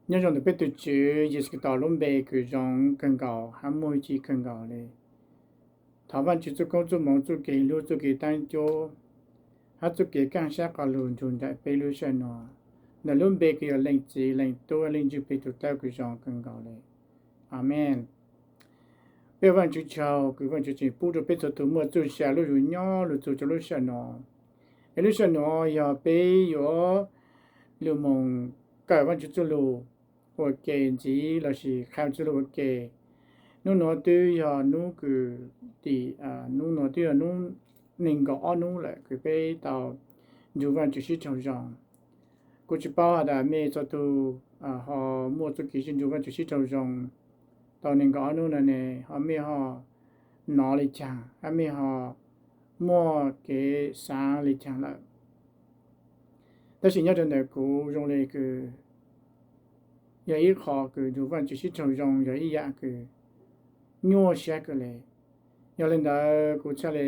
Nyob zoo ntawm peb tus Tswv Yexus Khetos lub npe kws zoo kawg nkaus hab muaj ib txhis kawg nkaus le. Thov Vaajtswv txuj koob txuj moov txuj kev hlub txuj kev taab cuab hab txuj kev kaaj sab quas lug nrug nraim peb lub sij hawm nuav. Ntawm lub npe kws yog Leej Txiv Leej Tub Leej Ntsujplig tug tawb kws zoo kawg nkaus le. Amees. Peb ua Vaajtswv tsaug kws Vaajtswv tseem pub rua peb txhua tug muaj txuj sa luj yug nyob lug txug rua lub sij hawm nuav. Es lub sij hawm nuav yog peb yuav lug moog kawm Vaajtswv txuj lug ua ke ntxiv lossis qha txuj lug ua ke. Nub nuav twb yog nub kws tim, nub nuav twb yog nub neeg nkaum ob nub lawm kws peb tau nrug Vaajtswv sib raug zoo. Kuv tsi paub has tas mej txhua tug ho muaj txuj kev sib nrug Vaajtswv sib raug zoo tau neeg nkaum ob nub nuav ne, ho mej ho nov le caag hab mej ho muaj kev xaav le caag lawm. Tab sis nyob rua ntawm kuv zoo le kws yog ib qho kws nrug Vaajtswv sib raug zoo yog ib yaam kws nyuaj sab kawg le. Yog le ntawd kuv txhaj le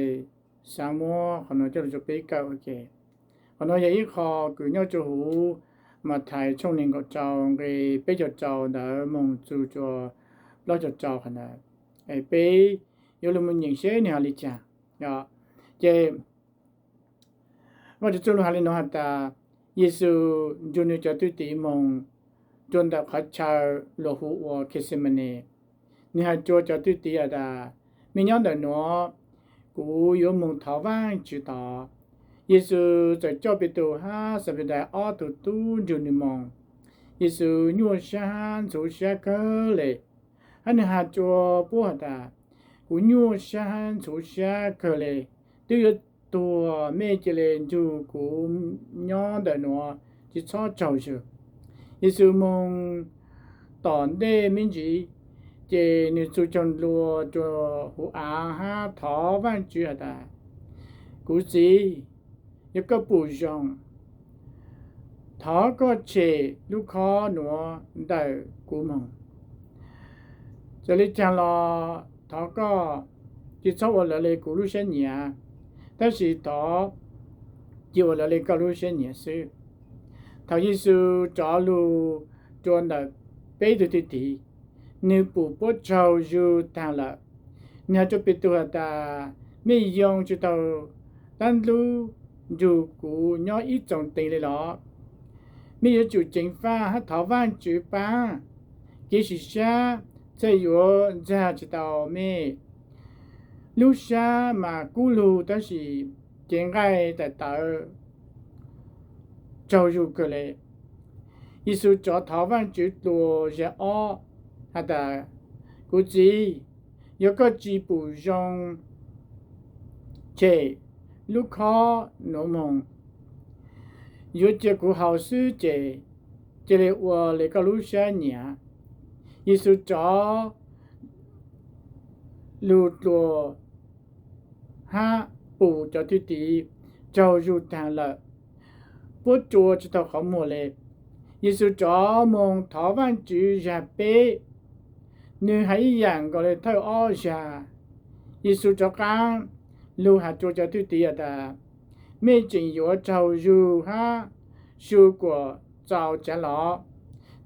xaav muab qhov nuav coj lug rua peb kawm ua ke. Qhov nuav yog ib qho kws nyob rua huv Mathais tshooj neeg nkaum rau nqe peb caug rau ntawd moog txug rua plaub caug rau qhov ntawd. Es peb yuav lug moog nyeem seb nwg has le caag. Ces Vaajtswv txuj lug has le nuav has tas, Yexus nrug nwg cov thwj tim moog rua ntawm qhov chaw luas hu ua Khexemanes. Nwg has rua cov thwj tim has tas, mej nyob ntawm nuav, kuv yuav moog thov Vaajtswv tod. Yexus txawm coj Petus hab Xanpedais ob tug tub nrug nwg moog. Yexus nyuaj sab hab ntxhuv sab kawg le, hab nwg has rua puab has tas, kuv nyuaj sab hab ntxhuv sab kawg le, twb yuav tuag, mej ca le nrug kuv nyob ntawm nuav, tsi txhob tsaug zug. Yexus moog tom ntej me ntsis, ces nwg txug caug nplua rua huv av hab thov Vaajtswv has tas, kuv Txiv, yog koj pum zoo, thov koj tshem lub khob nuav ntawm kuv moog. Txawm le caag los thov koj tsi txhob ua lawv le kuv lub sab nyiav, tab sis thov cia ua lawv le koj lub sab nyiav xwb. Thaum Yexus rov lug rua ntawm peb tug thwj tim, nwg pum puab tsaug zug taag lawm. Nwg has rua Petus has tas, mej yoo tsi tau dlaab dlub nrug kuv nyob ib txoos teev le los? Mej yuav tsum ceev faj hab thov Vaajtswv paab, kev sim sab txhaj yuav ntxag tsi tau mej. Lub sab mas kub lug tab sis cev nqaij tawm tawv tsaug zug kawg le. Yexus rov thov Vaajtswv dlua zag ob has tas, kuv Txiv, yog koj tsi pum zoo, tshem lub khob nuav moog, yuav cia kuv haus xwb ces cia le ua le koj lub sab nyiav. Yexus rov lug dlua hab pum cov thwj tim tsaug zug taag lawm, puab rua tsi tau qhov muag le. Yexus rov moog thov Vaajtswv zag peb, nwg has ib yaam nkaus le thawj ob zag. Yexus rov qaab lug has rua cov thwj tim has tas, mej tseem yuav tsaug zug hab su kuam txaus tsaav los?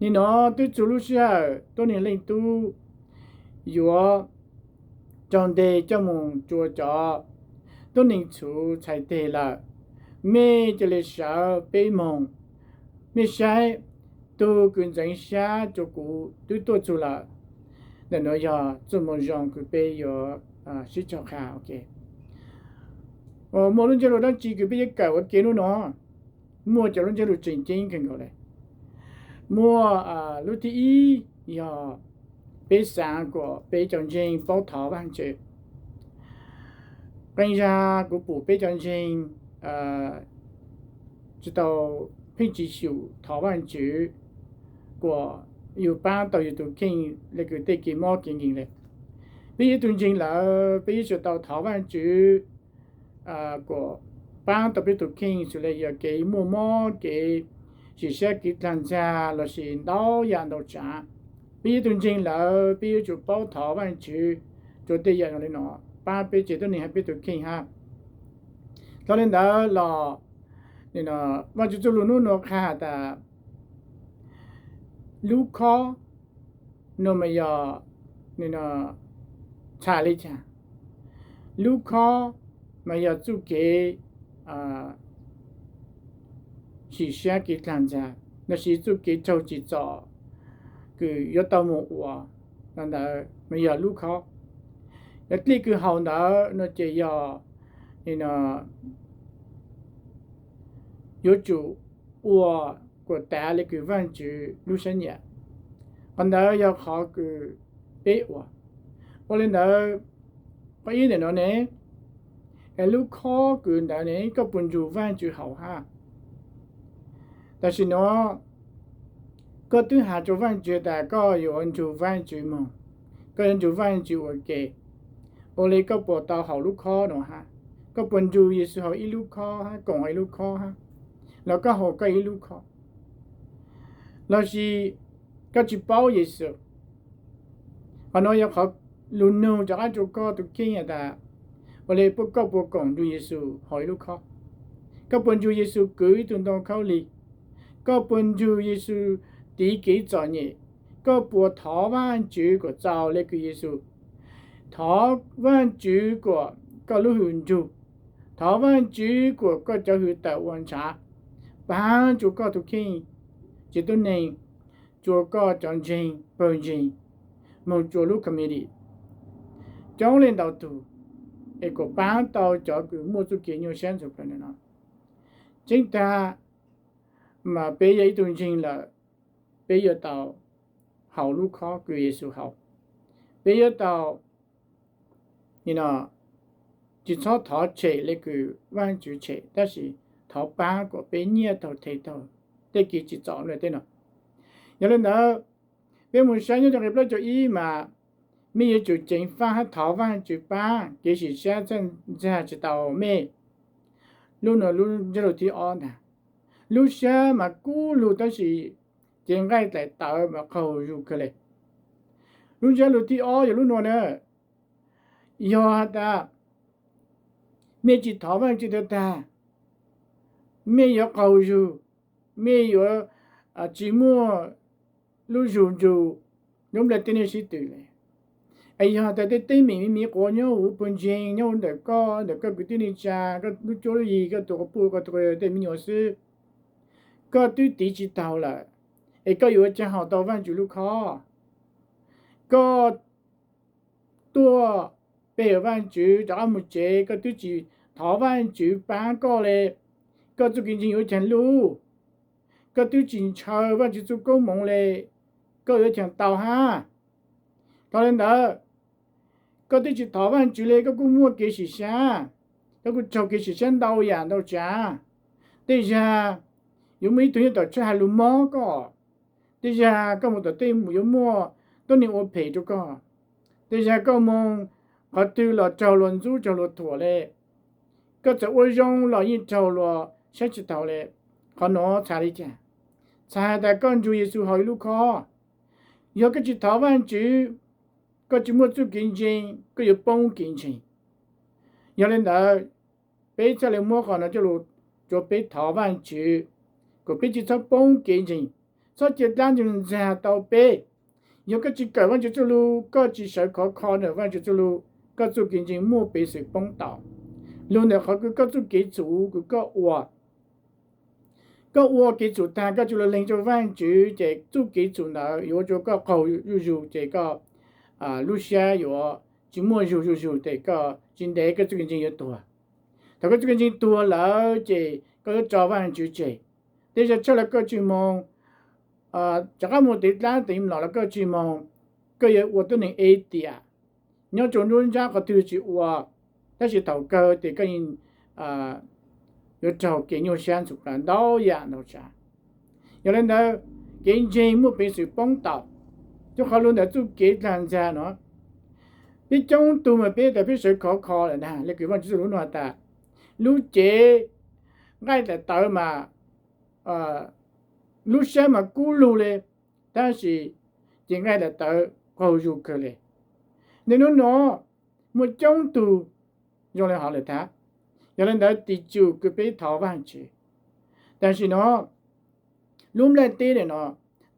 Nim no twb txug lub sij hawm tuab neeg Leej Tub yuav raug nteg coj moog rua cov tuab neeg txhuv txhais teg lawm. Mej ca le sawv peb moog, mej saib, tug kws ntxeev sab rua kuv twb tuaj txug lawm. Ntawm nuav yog txuj moo zoo kws peb yuav sib raug qha. Muaj lub ntsiab lus dlaab tsi kws peb yuav kawm ua ke nub no? Muaj cov lub ntsiab lus tseem ceeb kawg nkaus le. Muaj lub thib ib yog peb xaav kuas peb cov ntseeg paub thov Vaajtswv. Qee zag kuv pum peb cov ntseeg tsi tau pheej tsis xyum thov Vaajtswv kuas yug paab tau yug tug kheej le kws tej kev mob kev nkeeg le. Peb yog ib tug ntseeg lawm, peb yuav tsum tau thov Vaajtswv kuas paab tau peb tug kheej, xws le yog kev muaj mob, kev sim sab, kev dlaag ntxag lossis ntau yaam ntau tsaav. Peb yog ib tug ntseeg lawm, peb yuav tsum paub thov Vaajtswv rua tej yaam zoo le no, paab peb tsev tuab neeg hab peb tug kheej hab. Dlhau le ntawd los, Vaajtswv txuj lug nub nuav qha has tas, Lub khob no mas yog txhais li cas? Lub khob mas yog txuj kev sim siab kev dlaag ntxag lossis txuj kev raug tsim txom kws yuav tau moog ua ntawd mas yog lub khob. Yog dlej kws haus ntawd no ces yog yuav tsum ua kuas tas le kws Vaajtswv lub sab nyam. Qhov ntawd yog qhov kws peb ua. Ua le ntawd, qhov ib ntawm no ne, es lub khob kws ntawd ne koj puas nrug Vaajtswv haus hab? Tam sim no koj twb has rua Vaajtswv tas koj yuav nrug Vaajtswv moog, koj yuav nrug Vaajtswv ua ke, ua le koj puas tau haus lub khob no hab? Koj puas nrug Yexus haus ib lub khob hab, koom ib lub khob hab, los koj haus koj ib lub khob, lossis koj tsi paub Yexus? Qhov no yog qhov lug nug rov qaab rua koj tus kheej tas, ua le koj puas koom nrug Yexus haus ib lub khob? Koj puas nrug Yexus kwv ib tug ntoo khaub lig? Koj puas nrug Yexus tiv kev txom nyem? Koj puas thov Vaajtswv kuas txaus le kws Yexus? Thov Vaajtswv kuas koj lub hws nrug, thov Vaajtswv kuas koj cov hws tawm ua ntshav, paab rua koj tus kheej, tsi tuab neeg, rua koj cov ntseeg, pawg ntseeg, moog rua lub committee, coob leej ntau tug, es kuas paab tau cov kws muaj txuj kev nyuaj sab ntxuag plawg no. Tseeb tag mas peb yog ib tug ntseeg lawm, peb yuav tau haus lub khob kws Yexus haus. Peb yuav tau tsi txhob thov tshem le kws Vaajtswv tshem, tab sis thov paab kuas peb nyiaj taug them taug tej kev tsim txom le tej no. Yog le ntawd, peb moog saib nyob rua nqe plaub caug ib mas, mej yuav tsum ceev faaj hab thov Vaajtswv paab, kev sim sab txhaj ntxag tsi tau mej. Lub no lub ntsab lug thib ob ntag. Lub sab mas kub lug tab sis cev nqaij dlaim tawv mas qaug zug kawg le. Lub ntsab lug thib ob yog lub nua na, yog has tas mej tsi thov Vaajtswv tag tag, mej yuav qaug zug, mej yuav tsi muaj lub zug nrug lub nplajteb nej sib tw le. Es yog tas tej teeb meem me me quas nyob huv pawg ntseeg, nyob huv ntawm koj, ntawm koj kwv tij neej tsa, koj lub cuab lub yig, koj tus quas puj, koj tus quas yawg tej me nyuam xwb, koj twb tiv tsi taug lawm, es koj yuav ua caag haus tau Vaajtswv lub khob? Koj tuaj pe hawm Vaajtswv rov qaab moog tsev, koj twb tsi thov Vaajtswv paab koj le, koj txuj kev ntseeg yuav caag lug? Koj twb tsi ntshaw Vaajtswv txuj koob moov le, koj yuav caag tau hab? Thaus le ntawd, koj twb tsi thov Vaajtswv le, koj kuj muaj kev sim sab, koj kuj raug kev sim sab ntau yam ntau tsav. Tej zag yuav muaj ib tug nyob tom tshaj has lug mob koj, tej zag koj moog tom tej yuav muaj tuab neeg ua phem rua koj, tej zag koj moog qhov twg los raug luag ntxub raug luag thuam le, koj txawm ua zoo los yeej raug luag saib tsi taug le. Qhov nuav txhais li cas? Txhais has tas koj nrug Yexus haus ib lub khob. Yog koj tsi thov Vaajtswv, koj tsi muaj txuj kev ntseeg, koj yuav poob kev ntseeg. Yog le ntawd, peb txhaj le muab qhov no coj lug rua peb thov Vaajtswv, kuas peb tsi txhob poob kev ntseeg, txhob cia dlaab ntug ntxag tau peb. Yog koj tsi kawm Vaajtswv txuj lug, koj tsi sawv khov kho ntawm Vaajtswv txuj lug, koj txuj kev ntseeg muaj peev xwm poob tau. Lug ntawm qhov kws koj txuj kev txhum kws koj ua, koj ua kev txhum tag koj tsi lug leeg rua Vaajtswv ces txuj kev txhum ntawd yuav ua rua koj qaug zuj zug ces koj lub sab yuav tsi muaj zug zuj zug ces koj tsi ntev koj txuj kev ntseeg yuav tuag. Thaus koj txuj kev ntseeg tuag lawm ces koj yuav tso Vaajtswv tseg. Tej zag tshaj los koj tsi moog, rov qaab moog tev dlaab tev mlom los koj tsi moog, koj yuav ua tuab neeg eb tiam nyob rua nruab nrab qhov twg tsi ua, tab sis thaus kawg tes koj yuav raug kev nyuaj sab ntxhov plawg ntau yam ntau tsav. Yog le ntawd, kev ntseeg muaj peev xwm poob tau rua qhov lug ntawm txuj kev dlaag ntxag no. Peb coob tug mas peb tas peb sawv khov kho lawm ntag, le kws Vaajtswv txuj lug nua tas, lub cev nqaij dlaim tawv mas, lub sab mas kub lug le, tab sis cev nqaij dlaim tawv qaug zug kawg le. Ntawm nub nua, muaj coob tug zoo le hov lawm tag. Yog le ntawd, tim tsum kws peb thov Vaajtswv. Tam sim no, lub nplaj teb ntawm no,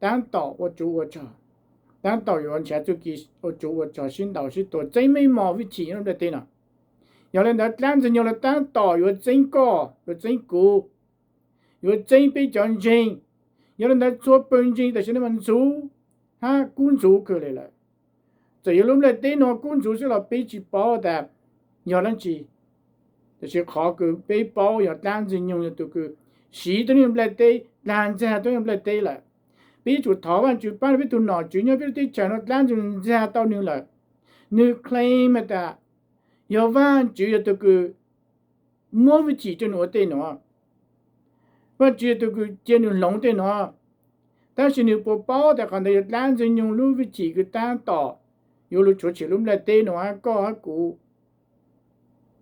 tab tom ua tsov ua rog, tab tom yuav nrhiav txuj kev ua tsov ua rog sib ntaus sib tua txeeb meej mom vij chim nyob lub nplaj teb no. Yog li ntawd dlaab Ntxwg Nyoog los tab tom yuav txeeb koj, yuav txeeb kuv, yuav txeeb peb cov ntseeg. Yog li ntawd txhua pawg ntseeg tam sim no mas ntxhuv hab kub ntxhuv kawg li lawm. Txawm yog lub nplaj teb no kub ntxhuv xwb los peb tsis paub tas yog dlaab tsi, tab sis qhov kws peb paub yog dlaab Ntxwg Nyoog yog tug kws siv tuab neeg nplaj teb, dlaag ntxag tuab neeg nplaj teb lawm. Peb yuav tsum thov Vaajtswv paab rua peb tug nom tswv nyob peb lub teb chaws no, dlaab Ntxwg Nyoog ntxag tau nwg lawm. Nwg claim tas yog Vaajtswv yog tug kws muab vij chim rua nwg ua tej nuav. Vaajtswv yog tug kws cia nwg hloov tej nuav. Tab sis nwg puas paub tas qhov ntawd yog dlaab Ntxwg Nyoog lub vij chim kws tab tom yuav lug rhuav tshem lub nplaj teb nuav hab koj hab kuv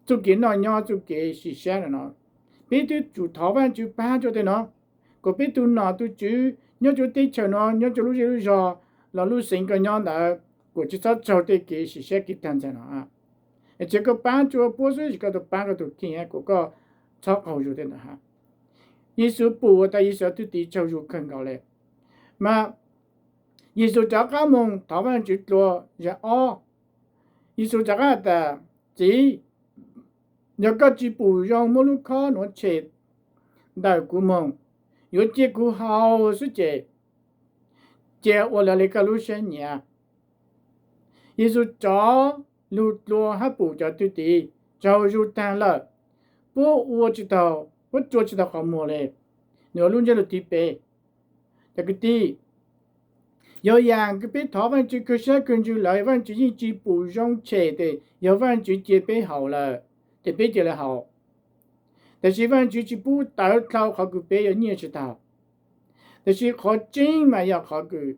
txuj kev noj nyob, txuj kev sim sab no no? Peb twb tsum thov Vaajtswv paab rua tej nuav, kuas peb tug nom tug tswv nyob rua teb chaws no, nyob rua lub zej lub zog los lub xeev koj nyob ntawd, kuas tsi txhob raug tej kev sim sab kev taag ntxag no. Tsi yog koj paab rua puab xwb, tsi yog koj tug paab koj tug kheej, kuas koj txhob qaug zug tej ntawd hab. Yexus pum tas Yexus thwj tim tsaug zug kawg nkaus le, mas Yexus rov qaab moog thov Vaajtswv dlua zag ob. Yexus rov qaab has tas, Txiv, yog koj tsi pum zoo muab lub khob nuav tshem ntawm kuv moog, yuav cia kuv haus xwb ces cia ua raws li koj lub sab nyiav. Yexus rov lug dlua hab pum cov thwj tim tsaug zug taag lawm, puab ua tsi tau, puab rua tsi tau qhov muag le. Nwg ua lub ntsiab lug thib peb. Cov kwv tij, yog yaam kws peb thov Vaajtswv kawg sab kawg ntsws lawm Vaajtswv yeej tsi pum zoo tshem tes yog Vaajtswv cia peb haus lawm, tes peb cia li haus. Tab sis Vaajtswv tsi pub tawv dlhau qhov kws peb yuav nyiaj tsi taug. Tab sis qhov tseeb mas yog qhov kws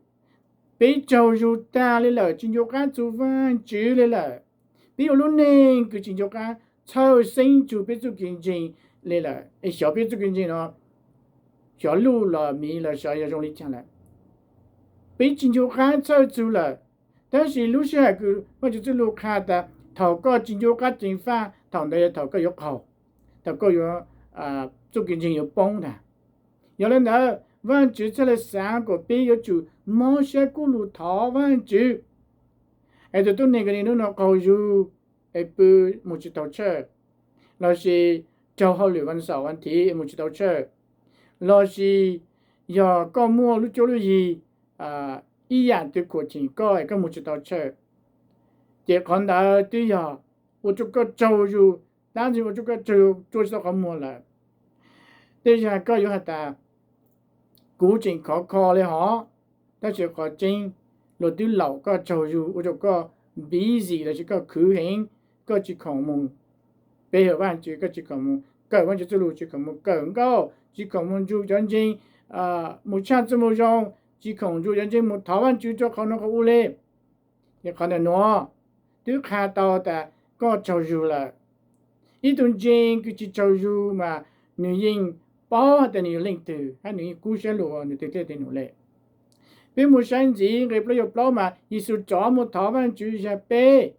peb tsaug zug taag le lawm, tsi ncu qaab txug Vaajtswv le lawm. Peb ua lub neej kws tsi ncu qaab txhawj xeeb txug peb txuj kev ntseeg le lawm, es xyov peb txuj kev ntseeg no xyov luj los miv los xyov yog zoo li caag lawm. Peb tsi ncu qaab txhawj txug lawm. Tab sis lub sij hawm kws Vaajtswv txuj lug qha tas thaum koj tsi ncu qaab ceev faj, thaum ntawd yog thaum koj yuav qaug, thaum koj yuav, txuj kev ntseeg yuav poob ntag. Yog le ntawd Vaajtswv txhaj le xaav kuas peb yuav tsum mob sab kub lug thov Vaajtswv. Es tug tuab neeg kws nwg nub nua qaug zug, es pw moog tsi tau church, lossis raug hauj lwm vas xaum vas thiv moog tsi tau church, lossis yog koj muaj lub cuab lub yig ib yaam twg khuam cheem koj es koj moog tsi tau church, ces qhov ntawd twb yog ua rua koj tsaug zug, dlaab Ntxwg Nyoog ua rua koj tsaug zug rua tsi tau qhov muag lawm. Tej zag koj yuav has tas, kuv tseem khov kho le hov, tab sis qhov tseeb luag twb laum koj tsaug zug ua rua koj busy lossis koj khwv heev, koj tsi khoom moog pe hawm Vaajtswv, koj tsi khoom moog kawm Vaajtswv txuj lug, tsi khoom moog kawm nkauj, tsi khoom moog nrug cov ntseeg moog tshaj txuj moo zoo, tsi khoom nrug cov ntseeg moog thov Vaajtswv rua qhov nuav qhov u le. Ces qhov ntawm nuav twb qha tau tas koj tsaug zug lawm. Ib tug ntseeg kws tsi tsaug zug mas nwg yeej paub has tas nwg yog leej twg hab nwg yeej kub sab lug ua nwg tej dlej tej num le. Peb moog saib ntxiv nqe plaub caug plaub mas Yexus rov moog thov Vaajtswv zag peb.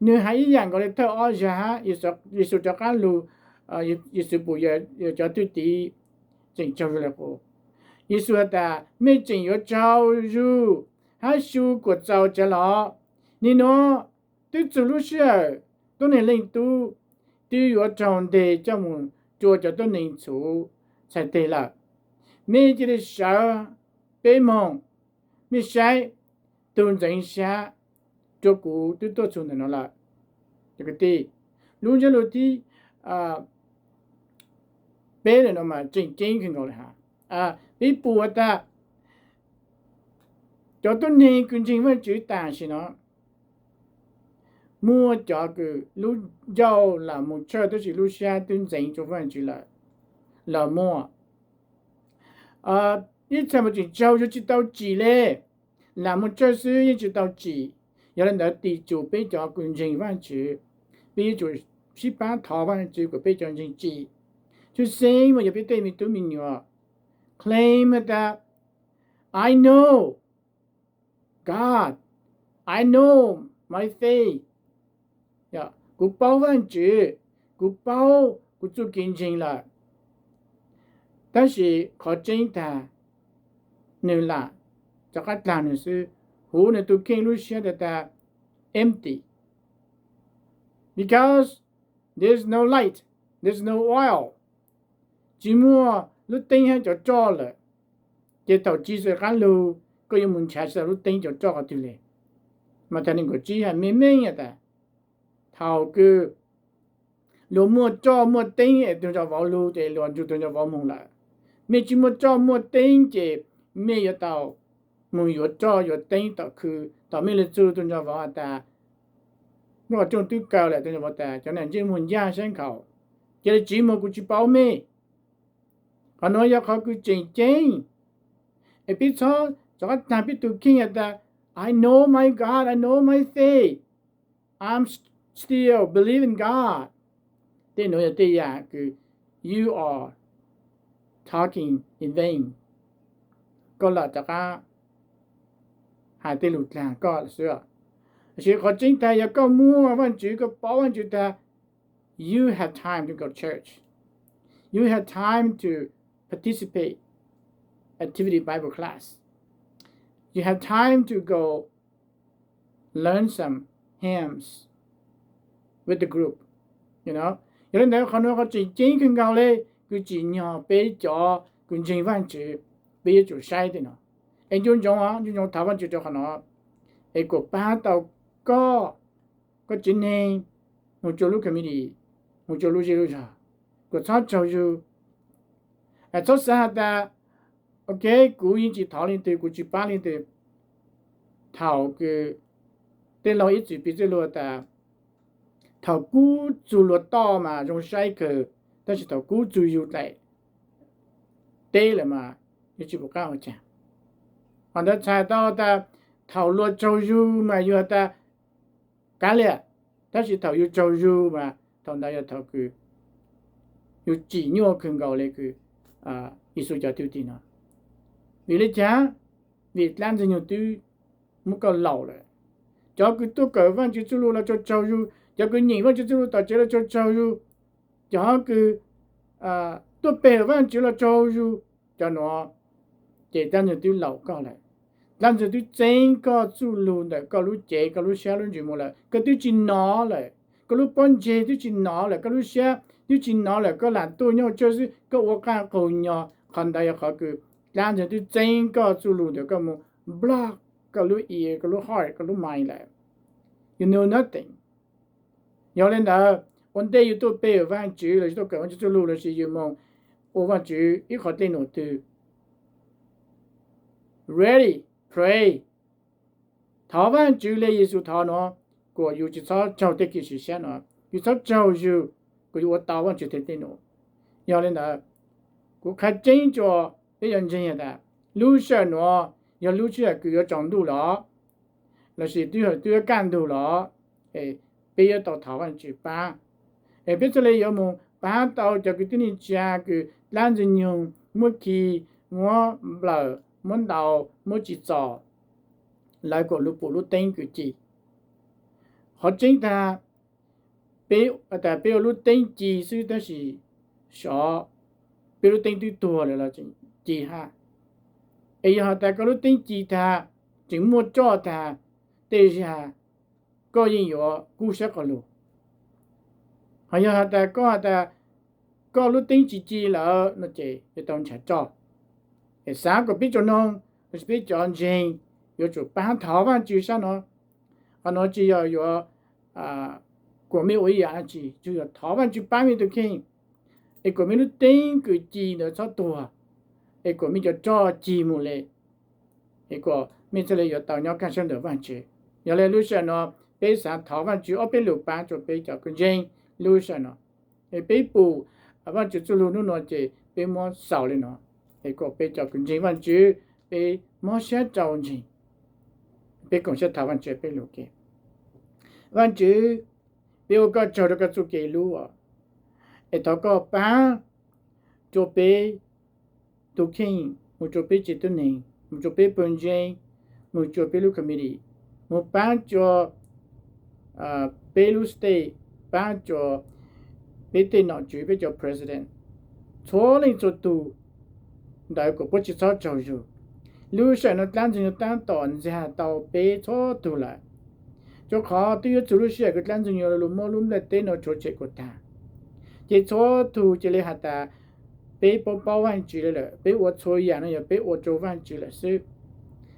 Nwg has ib yaam nkaus le thawj ob zag hab, Yexus rov qaab lug, Yexus pum cov thwj tim tseem tsaug zug le qub. Yexus has tas, mej tseem yuav tsaug zug hab su kuas txaus tsaav los? Nwg nua, twb txug lub sij hawm tuab neeg leej tub twb yuav raug nteg coj moog rua cov tuab neeg txhuv txhais teg lawm. Mej cia li sawv peb moog, mej saib, tug ntxeev sab rua kuv twb tuaj txug ntawm no lawm. Cov kwv tij, lub ntsiab lug thib peb lawm no mas tseem ceeb kawg nkaus le has. Peb pum has tas cov tuab neeg kws ntseeg Vaajtswv tam sim no muaj cov kws lub ncauj lam moog tshawj tab sis lub sab twb ntxeev rua Vaajtswv lawm los muaj. Ib txha mas tseem tsaug zug tsi tau tsim le, lam moog tshawj xwb yeej tsi tau tsim. Yog le ntawd tim tsum peb cov kws ntseeg Vaajtswv, peb yuav tsum sib pab thov Vaajtswv kuas peb cov ntseeg tsim. Tshwj xeeb mas yog peb tej me tub me nyuam claim has tas, I know God, I know my faith. Kuv paub Vaajtswv, kuv paub kuv txuj kev ntseeg lawm. Tab sis qhov tseeb tag, nws lam rov qab dlaag nws xwb, huv nws tus kheej lub siab tas tas empty, because there's no light, there's no oil, tsis muaj lub teeb hab cov roj lawm. Ces thaum Tswv Yexus rov qab lug, koj yuav mus nrhav tsis tau lub teeb cov roj qhov twg le. Mathais neeg nkaum tsib has meej meej tas, thaum kws luag muaj roj muaj teeb es tug ntsa vauv lug ces luag nrug tug ntsa vauv moog lawm. Mej tsis muaj roj muaj teeb ces mej yuav tau moog yuav roj yuav teeb tom khw. Thaum mej lug txug tug ntsa vauv has tas, lub qhov rooj twb kaw lawm, tug ntsa vauv tas, cov nam ntsej muag ncaj sab nkhaus, cia li tsiv moog, kuv tsis paub mej. Qhov nuav yog qhov kws tseem ceeb, es peb txhob rov qab taag peb tug kheej has tas, I know my God, I know my faith, I'm still believe in God. Tej nuav yog tej yam kws you are talking in vain, koj lam rov qab has tej lug dlaag koj lawm xwb. Tab sis qhov tseeb tas yog koj muaj Vaajtswv, koj paub Vaajtswv tas, you have time to go church, you have time to participate activity Bible class, you have time to go learn some hymns with the group, you know. Yog le ntawd qhov nuav qhov tseem ceeb kawg nkaus le, kws tsim nyog peb cov kws ntseeg Vaajtswv, peb yuav tsum saib tej nuav. Es nco ntsoov, nco ntsoov thov Vaajtswv rua qhov nuav, es kuas paab tau koj, koj tsev neeg, moog rua lub community, moog rua lub zej lub zog, kuas txhob tsaug zug. Txhob xav has tas, ok, kuv yeej tsis thov leej twg, kuv tsis paab leej twg. Thaum kws tej laug ib txwm piv txwv lug tas, thaum kub txug luag toj mas zoo saib kawg, tab sis thaum kub txug yug daim teb lawm mas yuav tsis pum qab ua caag. Qhov ntawd txhais tau tas thaum luag tsaug zug mas yug has tas kav liam, tab sis thaum yug tsaug zug mas thaum ntawd yog thaum kws yug tsim nyuaj kawg nkaus le kws Yexus cov thwj tim no. Vim le caag? Vim dlaab Ntxwg Nyoog twb muab koj laum lawm. Cov kws tuaj kawm Vaajtswv txuj lug los tsaug tsaug zug, cov kws nyeem Vaajtswv txuj lug tom tsev los tsaug tsaug zug, cov kws tuaj pe hawm Vaajtswv los tsaug zug, cov nuav ces dlaab Ntxwg Nyoog twb laum koj lawm. Dlaab Ntxwg Nyoog twb txeeb koj txuj lug ntawm koj lub cev, koj lub sab lub ntsws mus lawm. Koj twb tsis nov lawm, koj lub pob ntseg twb tsis nov lawm, koj lub sab twb tsis nov lawm, koj lam tuaj nyob tsawg xwb, koj ua qaug qaug nyo. Qhov ntawd yog qhov kws dlaab Ntxwg Nyoog twb txeeb koj txuj lug ntawm koj mus block koj lub ear, koj lub heart, koj lub mind lawm. You know nothing. Yog le ntawd, ua ntej yug tuaj pe Vaajtswv lossis tuaj kawm Vaajtswv txuj lug lossis yug moog ua Vaajtswv ib qhov dlej num twg, ready, pray, thov Vaajtswv le Yexus thov nuav, kuas yug tsis txhob raug tej kev sim sab nuav, yug txhob tsaug zug, kuas yug ua tau Vaajtswv tej dlej num. Yog le ntawd, kuv qha tseeb rua peb cov ntseeg has tas, lub sij hawm nuav yog lub sij hawm kws yuav tsaus ntuj los, lossis twb, twb yuav kaj ntug los, peb yuav tau thov Vaajtswv paab. Es peb txhaj le yuav moog paab tau cov kwv tij neej tsa kws dlaab Ntxwg Nyoog muab khi, muab nplawm, muab ntaus, muab tsim txom, lawv kuas lug pum lub teeb kws ci. Qhov tseeb tas, peb, tas peb ua lub teeb ci xwb tab sis sov peb lub teeb twb tuag lawm los tseem ci hab. Es yog has tas koj lub teeb ci tag, tseem muaj roj tag, tej zag koj yeej yuav kub sab quas lug. Ho yog has tas koj has tas koj lub teeb tsis ci lawm no ces yuav tau nrhav roj. Es xaav kuas peb tsoom noog lossis peb cov ntseeg yuav tsum paab thov Vaajtswv sab nuav. Qhov nuav tsis yog yuav kuas mej ua ib yaam dlaab tsi, tsuas yog thov Vaajtswv paab mej tug kheej, es kuas mej lub teeb kws ci ntawd txhob tuag, es kuas mej cov roj cig mus le, es kuas mej txhaj le yuav tau nyob kaj sab ntawm Vaajtswv. Yog le lub sij hawm nuav peb xaav thov Vaajtswv ob peb lug paab rua peb cov kws ntseeg lub sij hawm nuav. Es peb pum Vaajtswv txuj lug nub nuav ces peb muab xaus le nuav, es kuas peb cov kws ntseeg Vaajtswv, peb mob sab rau ntseeg, peb koom sab thov Vaajtswv peb lug ke. Vaajtswv, peb ua koj tsaug rua koj txuj kev hlub, es thov koj paab rua peb tug kheej, moog rua peb tsev tuab neeg, moog rua peb pawg ntseeg, moog rua peb lub committee, moog paab rua peb lub state, paab rua peb tej nom tswv, peb cov president, txhua leej txhua tug ntawd kuas puab tsis txhob tsaug zug. Lub sij hawm no dlaab ntxwg nyoog taab tom ntxag tau peb txhua tug lawm, rua qhov twb yuav txug lub sij hawm kws dlaab ntxwg nyoog lug muab lub nplajteb no rhuav tshem kuas taag. Ces txhua tug ca le has tas, peb paub paub Vaajtswv le lawm, peb ua txhua yaam no yog peb ua rua Vaajtswv lawm xwb.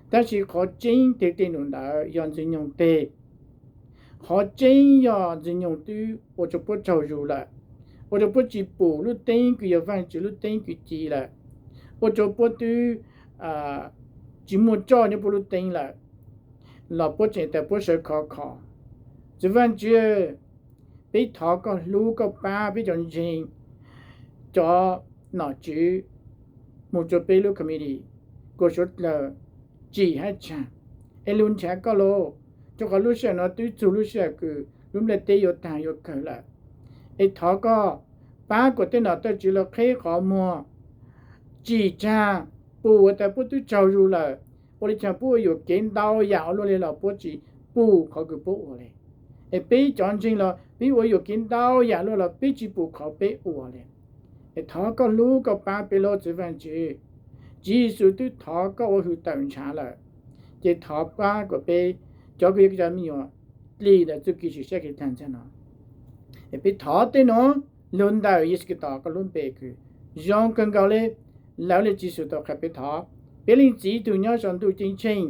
Tab sis qhov tseeb teg tej num ntawd yog ntxwg nyoog teg. Qhov tseeb yog ntxwg nyoog twb ua rua puab tsaug zug lawm, ua rua puab tsi pum lub teeb kws yog Vaajtswv lub teeb kws ci lawm, ua rua puab twb tsi muaj roj nyob puab lub teeb lawm, los puab tseem tas puab sawv khov kho. Txwv Vaajtswv, peb thov koj hlub koj paab peb cov ntseeg, cov nom tswv, moog rua peb lub committee, kuas suav dlawg tsim hab tsaag, es lug nrhav koj lauj, rua qhov lub sij hawm no twb txug lub sij hawm kws lub nplajteb yuav taag yuav kawg lawm. Es thov koj paab kuas tej nom tej tswv lug qheb qhov muag, tsim tsaag, pum has tas puab twb tsaug zug lawm, ua le caag puab ua yuam kev ntau yaam ua luaj le los puab tsi pum qhov kws puab ua le. Es peb cov ntseeg los peb ua yuam kev ntau yaam luaj los peb tsi pum qhov peb ua le. Es thov koj hlub koj paab peb lauj Txwv Vaajtswv. Tswv Yexus twb thov koj ua hwm tawm nrhav lawm, ces thov paab kuas peb cov kws yog koj cov me nyuam dlim ntawm txuj kev sim sab kev taag ntxag no. Es peb thov tej nuav lug ntawm Yexus Khetos koj lub npe kws zoo kawg nkaus le. Lawv le Tswv Yexus tau qha peb thov, peb Leej Txiv tug nyob sau ntuj ceeb tsheej,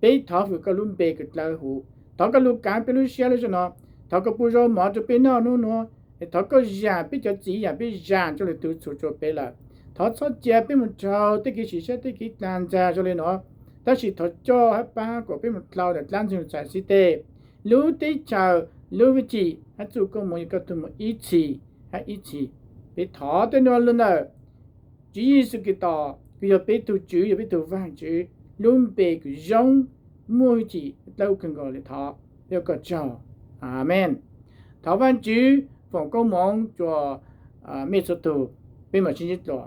peb thov hwm koj lub npe kws dlawb huv. Thov koj lug kaav peb lub sab lub zog no, thov koj pub zaub mov rua peb noj nub nuav, es thov koj zam peb cov txiv yaam peb zam rua lwm tug txhum rua peb lawm. Thov txhob ca peb moog raug tej kev sim sab tej kev taag ntxag zoo le nuav, tab sis thov coj hab paab kuas peb moog dlhau ntawm dlaab ntxwg nyoog txhais xib teg, lub teb chaws, lub hwj chim hab txuj koob moov yog koj tug moog ib txhis hab ib txhis. Peb thov tej nuav lug ntawm Tswv Yexus Khetos kws yog peb tug Tswv, yog peb tug Vaajtswv lub npe kws zoo, muaj hwj chim dlawb huv kawg nkaus le thov, peb ua koj tsaug. Amees. Thov Vaajtswv foom koob moov rua mej txhua tug. Peb mam sib ntsib dlua.